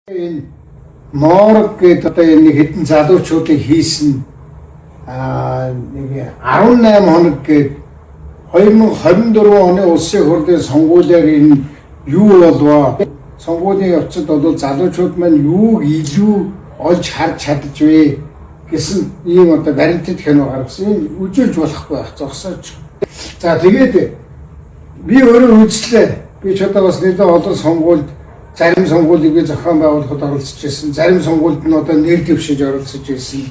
Энэ Ноорог гэдэг одоо энэ нэг хэдэн залуучуудыг хийсэн нэг 18 хоног гээд 2024 оны улсын хурлын сонгуулиар энэ юу болвоо? Сонгуулийн явцад бол залуучууд маань юуг илүү олж харж чадаж вэ гэсэн ийм одоо баримтат кино гаргасан. Энэ үзүүлж болохгүй байх, зогсооч. За, тэгээд би өөрөө үзлээ. Би ч одоо бас нэлээд олон сонгуульд, зарим сонгуулийг би зохион байгуулахад оролцож байсан. Зарим сонгуульд нь одоо нэр дэвшиж оролцож байсан.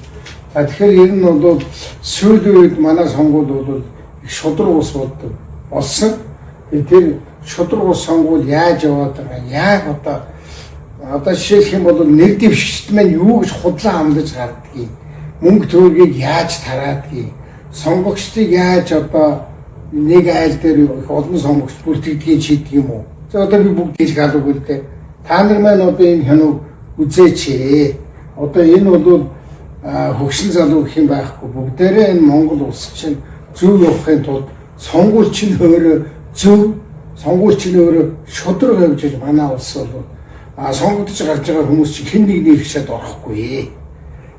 За, тэгэхээр ер нь бол сүүлийн үед манай сонгуул бол их шударга ус болдог болсон. Тэр шударга ус сонгуул яаж яваад байгаа, яг одоо жишээлх юм бол нэр дэвшигчд маань юу гэж худлаа амлаж гардгийг, мөнгө төгрөгийг яаж тараадгийг, сонгогчдыг яаж одоо нэг айл дээр их олон сонгогч бүртгэдгийг шийддэг юм уу? За, одоо би бүгд хэлэх албагүй л дээ. Та нар маань одоо энэ хянууг үзээч ээ. Одоо энэ бол хөгшин залуу гэх юм байхгүй. Бүгдээрээ энэ Монгол улс чинь зөв явахын тулд сонгуул чинь өөрөө зөв, сонгуул чинь өөрөө шударга явж байж манай улс бол сонгогдож гарч байгаа хүмүүс чинь хэн нэгний эрх шат орохгүй.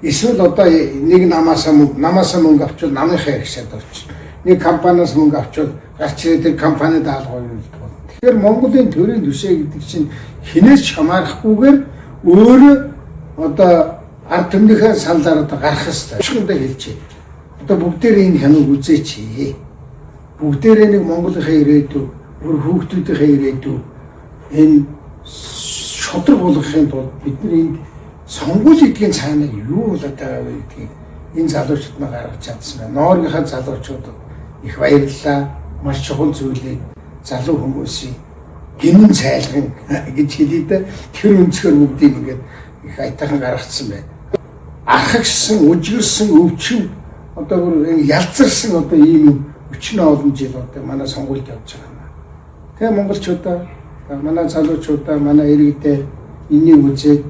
Эсвэл одоо нэг намаасаа мөнгө авчвал намынхаа эрх шат орчих. Нэг компаниас мөнгө авчвал гарч ирээд тэр компани даалгавар үйлдэх болно. Тэгэхээр Монголын төрийн түшээ гэдэг чинь хинээс ч хамаарахгүйгээр өөрөө одоо ард түмнийхээ саналаар одоо гарах хэрэгтэй. Өчигдөө хэлчихье. Одоо бүгдээрээ энэ хянууг үзээч. Бүгдээрээ нэг Монголынхаа ирээдүй, бүр хүүхдүүдийнхээ ирээдүй энэ шударга болгохын тулд бид нар энд сонгуул гэдгийн цаана юу болоод байгаа вэ гэдгийг энэ залуучууд маань гаргаж чадсан байна. Нооргийнхаа залуучуудад их баярлалаа. Маш чухал зүйлийг залуу хүмүүсийн гинэн цайлган гэж хэлье дээ. Тэр өнцгөр бүгдийг ингээд их аятайхан гаргацсан байна. Архагшсан, үжигэрсэн, өвчин одоо бүр энэ ялзарсан одоо ийм юм өчнөө олон жил одоо манай сонгуульд явж байгаа юм. Тэгээ монголчуудаа, манай залуучуудаа, манай иргэдээ энийг үзээд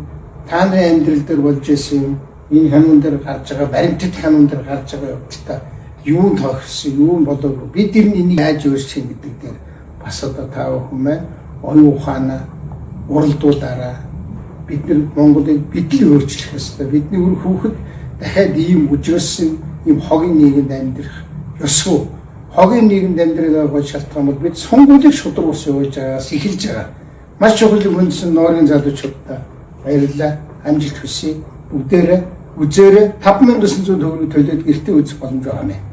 та нарын амьдрал дээр болж исэн юм, энэ хануун дээр гарч байгаа, баримтат хануун дээр гарч байгаа явдалтай юу нь тохирсон, юу нь болоогүй, бид нар энийг яаж өөрчлөх гэдэг дээр бас одоо та бүхэн маань оюун ухаанаа уралдуулаарай. Бид нар Монголыг бид л өөрчлөх ёстой. Бидний үр хүүхэд дахиад ийм үжигэрсэн, ийм хогийн нийгэмд амьдрах ёсгүй. Хогийн нийгэмд амьдрах гол шалтгаан бол бид сонгуулийг шударга ус явуулж байгаас эхэлж байгаа. Маш чухал юм хүндсэн нооргийн залуучуудаа баярлалаа. Амжилт хүсье. Бүгдээрээ үзээрэй. 5900 төгрөг төлөөд гэртээ үзэх боломж байгаа юм.